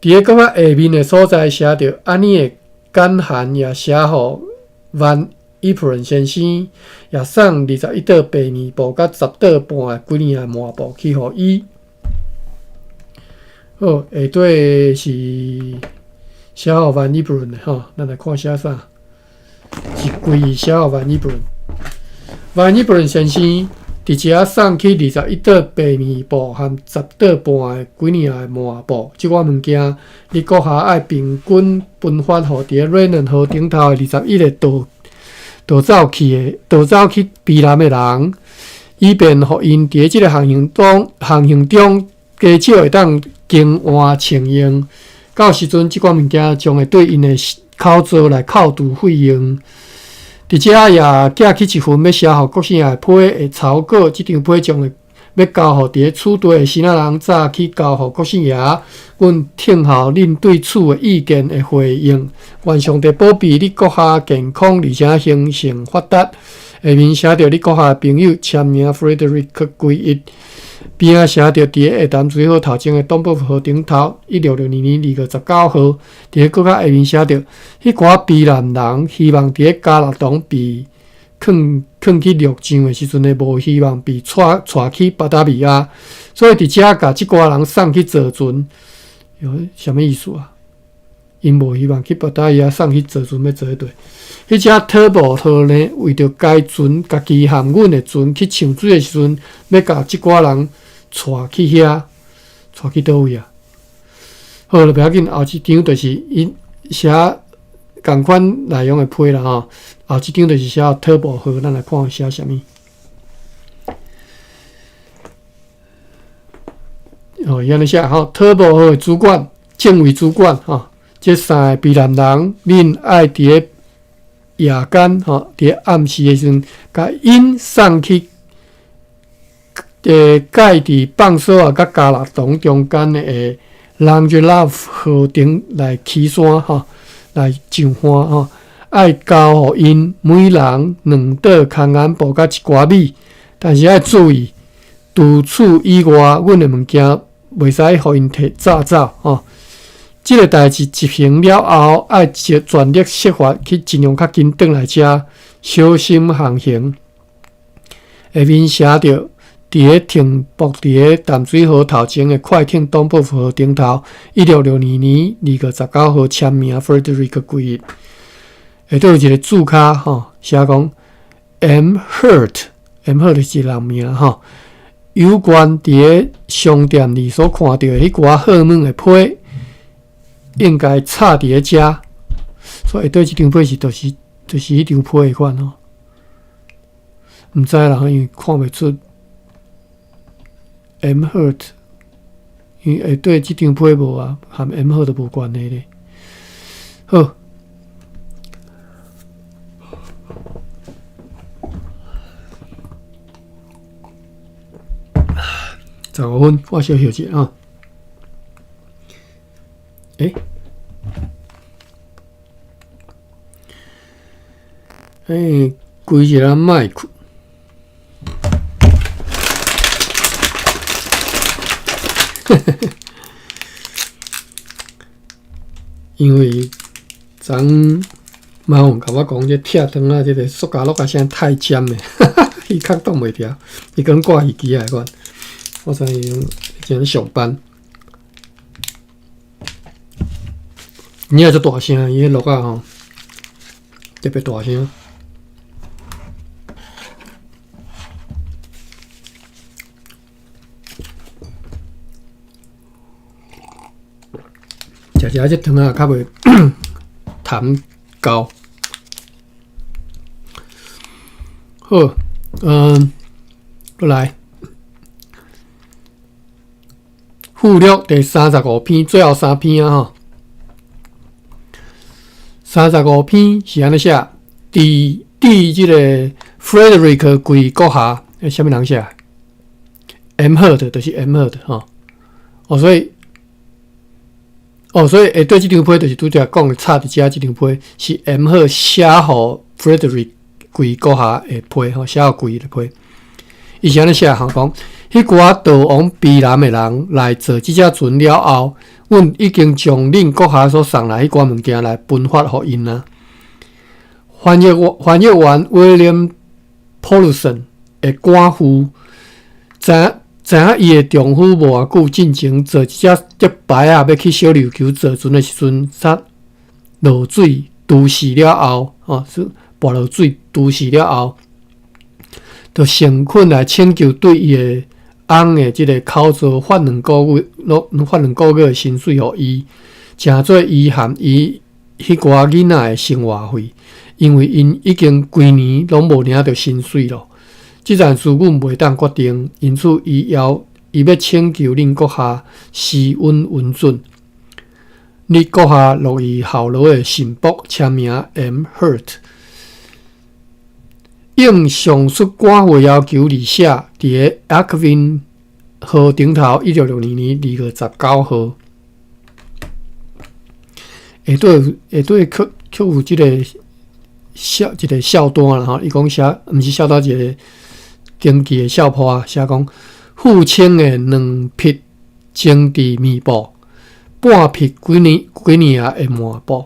佇咧閣較下面的所在寫著，按呢的簡函也寫予 Van Iperen 先生，也送21袋白麵布佮10袋半的幾尼亞麻布去予伊。好，下底是寫予 Van Iperen 的吼，咱來看寫啥？是規寫予 Van Iperen。Van Iperen 先生，佇遮送去21桌白麵布和10桌半的幾尼亞的麻布，這寡物件，你閣下愛平均分發予佇咧瑞嫩河頂頭的21個逃走去的逃走去卑南的人，以便予𪜶佇咧這个航行中加少會當更換穿用。到時陣，這寡物件將會對𪜶的口座來扣除費用。佇遮也寄去一份欲寫予國姓爺的批的草稿，這張批將會欲交予佇咧此地的支那人早去交予國姓爺。阮聽候恁對此的意見的回應。願上帝保庇你閣下健康，而且興盛發達。下面寫著你閣下的朋友簽名 Frederick 歸一。邊仔寫著佇咧下淡水河頭前的東北河頂頭，1662年2月19號，佇咧閣較下面寫著，彼寡卑南人希望佇咧加勒東被囥去掠上的時陣呢，無希望被帶去巴達維亞，所以佇遮共這寡人送去坐船，喲，啥物意思啊？𪜶無希望去巴達維亞送去坐船，欲坐佗？彼隻特博號呢，為著該船家己和阮的船去搶水的時陣，欲共這寡人帶去遐，帶去佗位啊？好了，袂要緊，後一張就是𪜶寫仝款內容的批啦吼。後一張就是寫特博號，咱來看寫啥物。哦，伊按呢寫吼，特博號的主管、政委主管吼，這三个卑南人，恁愛佇咧夜間吼，佇咧暗時的時陣，共𪜶送去，蓋佇放索仔佮加勒東中間的朗吉拉河頂來起山吼，來上岸吼，愛交予𪜶每人2桌空絚布佮一寡米，但是愛注意，除此以外，阮的物件袂使予𪜶提炸走吼。這个代誌執行了後，愛全力設法去盡量較緊轉來遮，小心航行。下面寫著，佇咧停泊佇咧淡水河頭前的快艇東北河頂頭，1662年2月19號簽名 Frederick 歸一。下底有一个注跤吼，寫講 M Hurt，M Hurt 是人名吼。有關佇咧商店裡所看著的彼寡好物的批，應該插佇咧遮，所以下底這張批是就是彼張批的款吼。毋知啦，因為看袂出 M Hurt，因為下底這張批無啊，和 M Hurt 無關係咧。好，15分，我小歇一下啊。欸，欸，關一下麥克。因為昨昏媽有共我講，這拆糖仔這个塑膠橐仔聲太尖的，伊較擋袂牢，伊敢掛飛機仔款。我知伊正咧上班。你也足大聲，伊彼橐仔吼，特別大聲。食食這糖仔較袂痰厚。好，過來。附錄第三十五篇，最後三篇啊吼。三十五篇是按呢寫，佇這個 Frederick 貴閣下，啥物人寫？M Hurt 就是 M Hurt 吼。哦，所以，哦，所以下底這張批就是拄才講的，插佇遮這張批是 M Hurt 寫予 Frederick 貴閣下的批吼，寫予貴的批。伊是按呢寫，吼講，彼寡逃往卑南的人來坐這隻船了後，阮已經將恁閣下所送來彼寡物件來分發予𪜶啊。翻譯員 William Paulson 的寡婦，知影伊的丈夫無偌久進前坐這隻竹排仔欲去小琉球坐船的時陣，煞落水揬死了後，吼，是跋落水揬死了後，就誠懇來請求對伊的翁的這个口座發兩個月，攏發兩個月的薪水予伊，誠做伊和伊彼寡囡仔的生活費，因為𪜶已經幾年攏無領著薪水咯。這件事阮袂當決定，因此伊要伊欲請求恁閣下施阮允准。你閣下樂意效勞的臣僕，簽名 M. Hurt。應上述官府要求而寫，佇个 Alvin 號頂頭，1662年2月19號。下底下底卻卻有這个笑一个笑單啦吼，伊講寫，毋是笑單，一个登記的笑破，寫講付清的兩匹精緻棉布，半匹幾年幾年仔的麻布。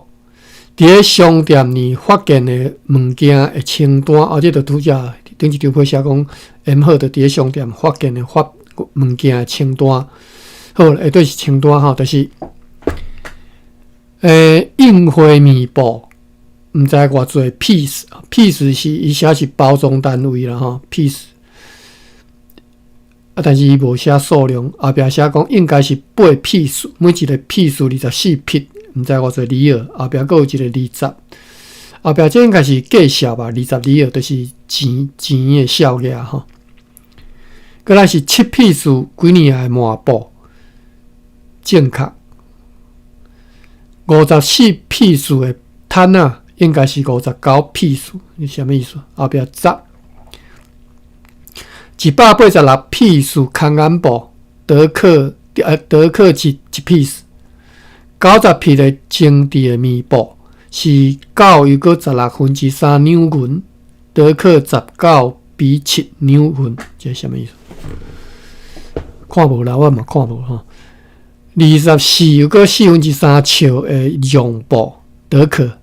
佇咧商店裡發現的物件的清單，啊，這就拄才頂一張批寫講，M 號就佇咧商店發現的發物件的清單。好，下底是清單吼，就是，印花棉布，毋知偌濟 piece，piece 是伊寫是包裝單位啦吼，piece。啊，但是伊無寫數量，後壁寫講應該是八 piece，每一個 piece 24匹。毋知偌濟里爾，後壁閣有一個二十，後壁這應該是計數吧？20里爾就是錢錢的數額吼。閣來是七 piece 幾年的麻布，正確。54 piece 的毯仔，應該是59 piece，你啥物意思？後壁十186 piece 空眼布，德克德克一一 piece。90匹的精緻的棉布是九又閣3/16兩銀，德克19比7兩銀，這是啥物意思？看無啦，我嘛看無吼。24又閣3/4尺的絨布，德克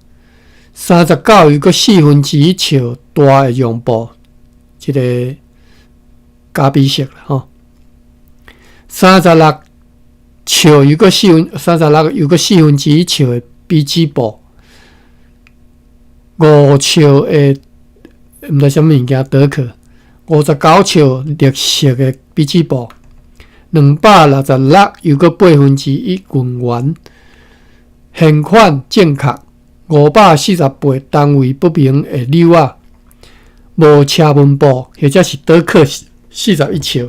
39又閣1/4尺大的絨布，這个咖啡色吼。36尺又閣四分，36又閣1/4尺的筆記簿，5尺的毋知啥物物件德克，59尺綠色的筆記簿，266又閣1/8銀元，現款正確，548單位不明的紐仔，無車紋布，或者是德克41尺。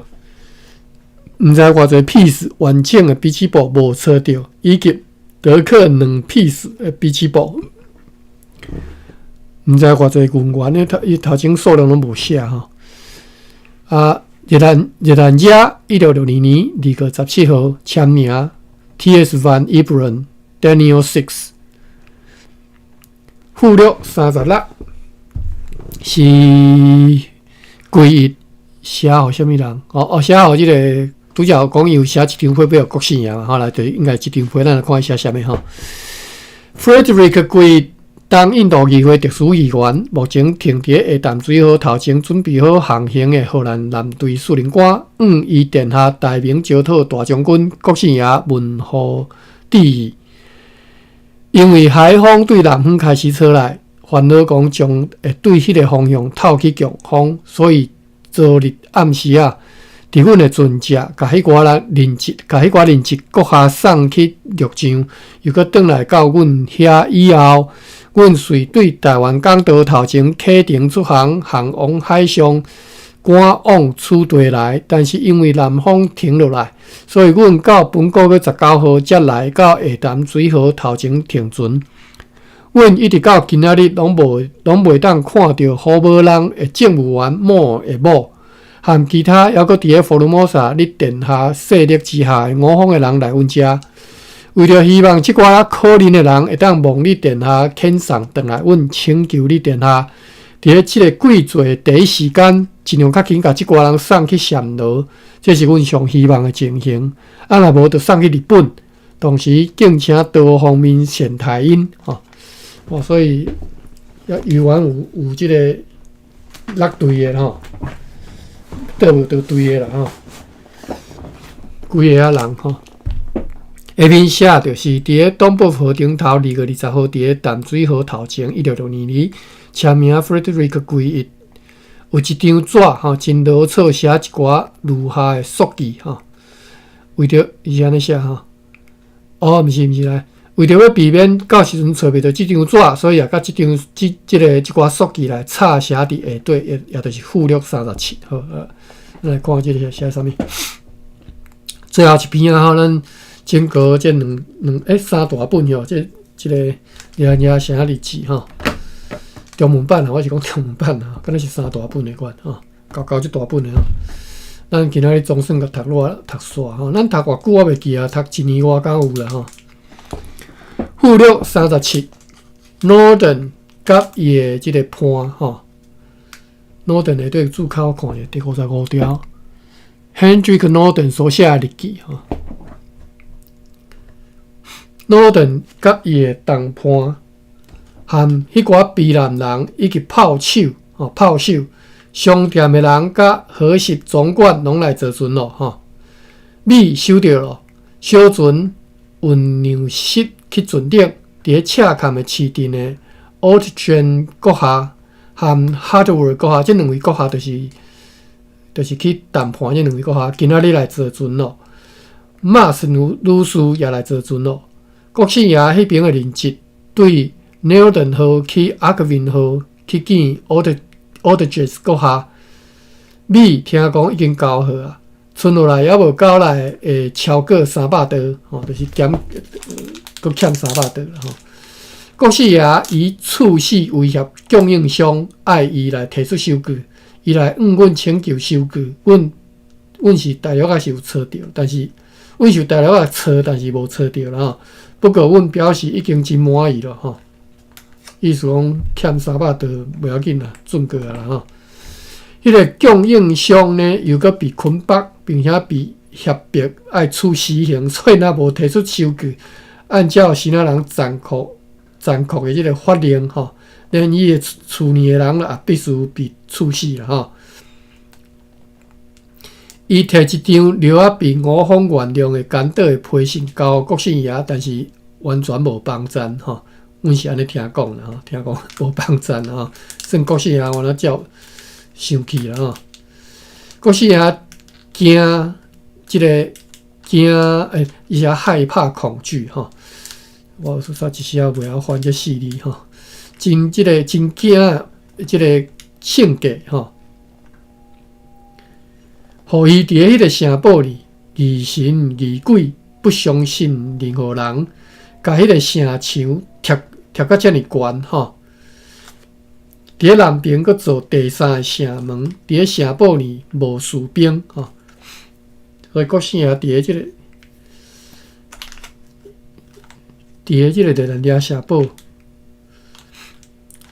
毋知偌濟 piece 完整的筆記簿無揣著，以及德克兩 piece 的筆記簿，毋知偌濟銀元咧，頭伊頭前數量攏無寫吼。啊，熱蘭熱蘭遮1662年2月17號簽名，T.S. Van Ibren Daniel Six，附錄36是歸一寫予啥物人？哦哦，寫予這个。拄才有講伊有寫一張批予國姓爺嘛，吼來，就應該這張批，咱來看伊寫啥物吼。Frederick 歸東印度議會特殊議員，目前停佇下淡水河頭前準備好航行的荷蘭艦隊司令官，向伊殿下大明招討大將軍國姓爺問候致意。因為海風對南方開始吹來，煩惱講將會對彼个方向透起強風，所以昨日暗時啊，佇阮的船隻，共彼寡人人質，共彼寡人質閣下送去陸上，又閣轉來到阮遐以後，阮遂對台灣港道頭前啟程出航，航往海上，趕往此地來。但是因為南風停落來，所以阮到本個月19號才來到下淡水河頭前停船。阮一直到今仔日攏無攏袂當看著虎尾人的政務員莫的某。和其他猶閣佇咧福爾摩沙你殿下勢力之下的五方的人來阮遮，為著希望這寡可憐的人會當蒙你殿下遣送轉來，阮請求你殿下，佇咧這个貴罪的第一時間，盡量較緊共這寡人送去暹羅，這是阮上希望的情形。啊，若無就送去日本，同時敬請多方面善待𪜶吼。哦，所以猶原有有這个六隊的吼。對無就對的啦吼，幾个仔人吼。下面寫就是佇咧東北河頂頭2月20號佇咧淡水河頭前，1662年簽名 Frederick 歸一，有一張紙吼，真潦草寫一寡如下的速記吼，為著伊是按呢寫吼，哦，毋是毋是來，為著欲避免到時陣揣袂著這張紙，所以也佮這張這這个這寡速記來插寫佇下底，也也就是附錄三十七。好，咱來看這个寫啥物。最後一篇啊，吼，咱整個這兩兩欸三大本吼，這這个爾爾寫日誌吼。中文版啊，我是講中文版啊，敢若是三大本的款吼，厚厚這大本的吼。咱今仔日總算共讀落讀煞吼，咱讀偌久我袂記啊，讀一年外敢有啦吼。附錄三十七，Norden 佮伊的這个伴吼，Norden 下底注腳我看者第五十五條，Hendrik Norden 所寫的日記吼，Norden 佮伊的同伴。含彼寡卑南人以及炮手吼，炮手商店的人佮河實總管攏來坐船咯吼。米收著咯，小船運糧食去船頂，佇咧赤崁的市鎮的 Oetjen 閣下含 Hardware 閣下，這兩位閣下就是就是去談判這兩位閣下，今仔日來坐船咯。馬斯女女士也來坐船咯。國姓爺彼邊的人質對 Norden 號去阿克文號去見 Oetjen 閣下，米聽講已經交好啊，賰落來猶無交來會超過三百刀，吼，就是減閣欠三百刀啦吼。國姓爺以處死威脅供應商，愛伊來提出收據，伊來向阮請求收據，阮阮是大約仔是有揣著，但是阮是大約仔揣，但是無揣著啦吼。不過阮表示已經真滿意咯吼。意思講欠三百刀袂要緊啦，準過啦吼。彼個供應商呢，又閣被捆綁，並且被脅迫愛處死刑，所以若無提出收據，按照希臘人殘酷殘酷的這个法令吼，連伊的厝內的人也必須被處死啦吼。伊提一張料仔被五方原諒的干島的批信交國姓爺，但是完全無幫贊吼。阮是按呢聽講啦吼，聽講無幫贊吼，算國姓爺原來照生氣啦吼。國姓爺驚這个驚欸，伊是害怕恐懼吼。我說實一時仔袂曉翻這四字吼，真這个真驚這个性格吼。予伊佇咧彼个城堡裡疑神疑鬼，不相信任何人，共彼个城牆疊疊甲遮爾懸吼。佇咧南邊閣造第三个城門，佇咧城堡裡無士兵吼。所以國姓爺佇咧這個佇咧這個熱蘭遮城堡，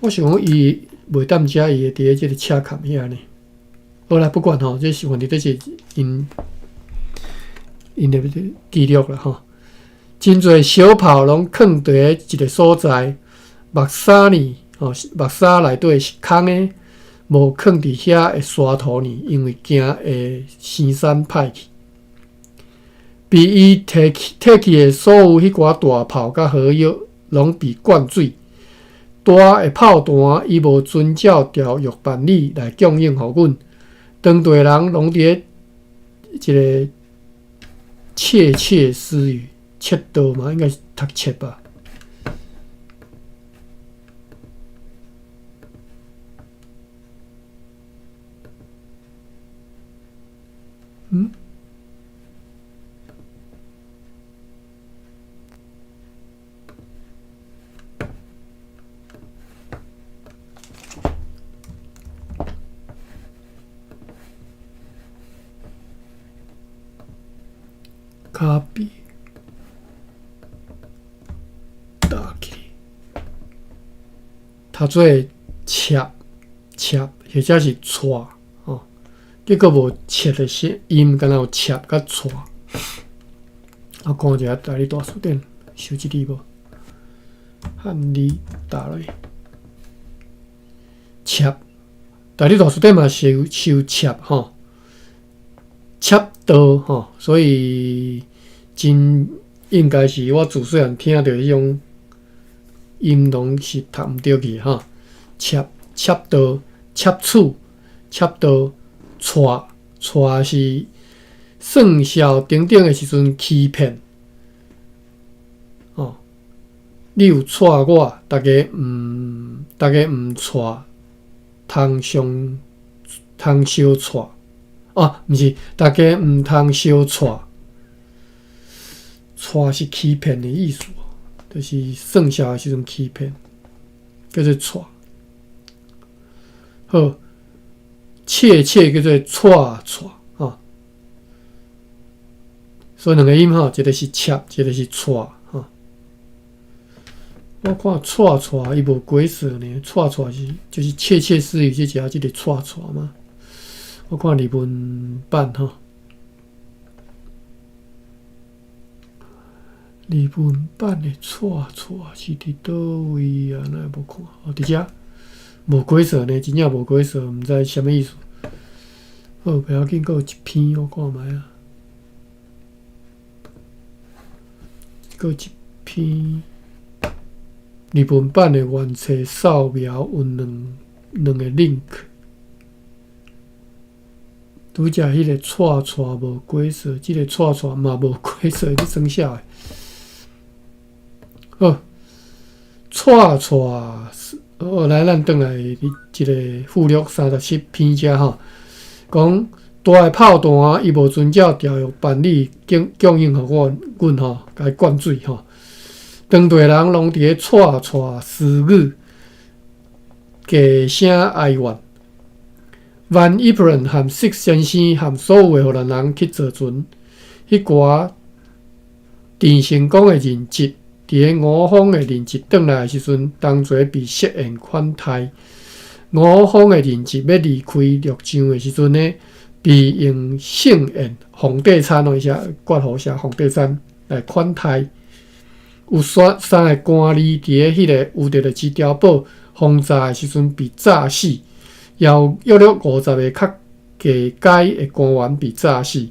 我想講伊袂踮遮，伊會佇咧這個赤崁遐呢。好啦，不管吼，這是反正這是𪜶𪜶的記錄啦吼。真濟小炮攏囥佇咧一个所在，木沙呢吼，木沙內底是空的，無囥佇遐的沙土呢，因為驚會生產歹去。被伊提去提去的所有彼寡大炮佮火藥，攏被灌水。大的炮彈，伊無遵照條約辦理來供應予阮。當地人攏佇咧一个竊竊私語，竊盜嘛，應該是讀竊吧。嗯？卡比打起，讀做切切，或者是錯吼，結果無切的聲音，敢若有切佮錯。我看一下台語大辭典，收這字無？漢字打落去，切，台語大辭典嘛收收切吼。窃盜吼，所以真應該是我自細漢聽著彼種音攏是讀毋著去吼。竊竊盜、竊取、插刀掣掣是算數等等的時陣欺騙。哦，你有掣我，逐家毋掣通相通相掣。哦，毋是，逐家毋通相掣。掣是欺騙的意思，就是算數的時陣欺騙，叫做掣。好，切切叫做掣掣，吼。所以兩个音吼，一个是切，一個是掣，吼。我看掣掣伊無解釋呢，掣掣是就是竊竊私語這只這个掣掣嗎？我看日文版吼，日文版的掣掣是佇佗位啊？哪會無看？哦，佇遮無解釋呢，真正無解釋，毋知啥物意思。好，袂要緊，閣有一篇我看覓啊。閣有一篇日文版的原冊掃描有兩個 link。拄才彼个掣掣無解釋，這个掣掣嘛無解釋，你算啥的？好，掣掣，好，來咱轉來這个附錄37篇遮吼，講大个炮彈伊無遵照條約辦理供應予我阮吼，共伊灌水吼。當地人攏佇咧掣掣私語，低聲哀怨。Van Iperen 和 Six 先生和所有的荷蘭人去坐船，彼寡鄭成功的人質，佇咧吳方的人質轉來的時陣，同齊被設宴款待。吳方的人質欲離開陸上的時陣呢，被用盛宴皇帝餐哦，伊寫括號寫皇帝餐來款待。有三三个官吏佇咧彼个烏特勒支碉堡轟炸的時陣被炸死，也有約略50個較低階的官員被炸死。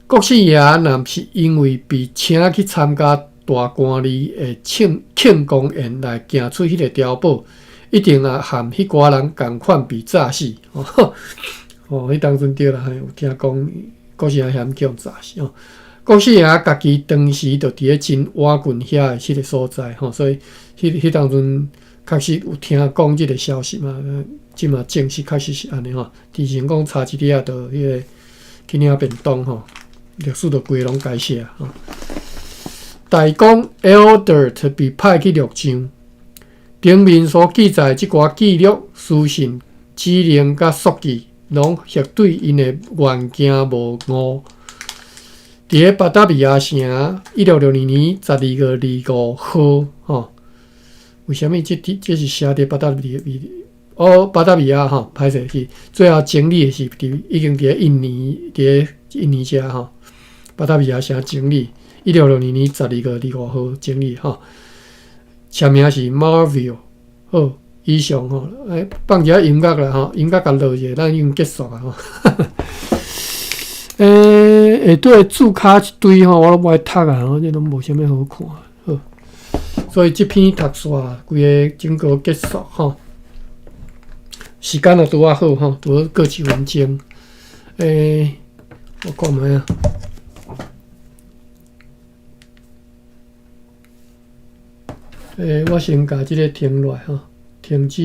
國姓爺若毋是因為被請去參加大官吏的慶功宴來行出彼个碉堡，一定也和彼寡人仝款被炸死。哦，彼當陣對啦，有聽講國姓爺嫌去予炸死哦。國姓爺家己當時就佇咧真倚近遐的彼个所在吼，所以彼當陣確實有聽講這个消息嘛，這嘛證實確實是按呢吼。鄭成功差一點仔就彼个去領便當吼，歷史就規个攏改寫吼。大公 Eldert 被派去陸上，頂面所記載這寡記錄、書信、指令佮速記，攏核對𪜶的原件無誤。佇咧巴達維亞城，1662年12月25號，吼，為啥物這是寫佇巴達維？哦，巴達維亞吼，歹勢是最後整理的是佇已經佇咧印尼，佇咧印尼遮吼，巴達維亞城整理，1662年12月25號整理吼，簽名是 Marville，好，以上吼，放一下音樂啦吼，音樂共落者，咱已經結束啊吼。下底注卡一堆吼，我攏無愛讀啊，吼，這攏無啥物好看。好，所以這篇讀煞，規个整個結束吼。時間也拄仔好吼，拄好過一分鐘。我看覓啊？我先共這个停落來吼，停止。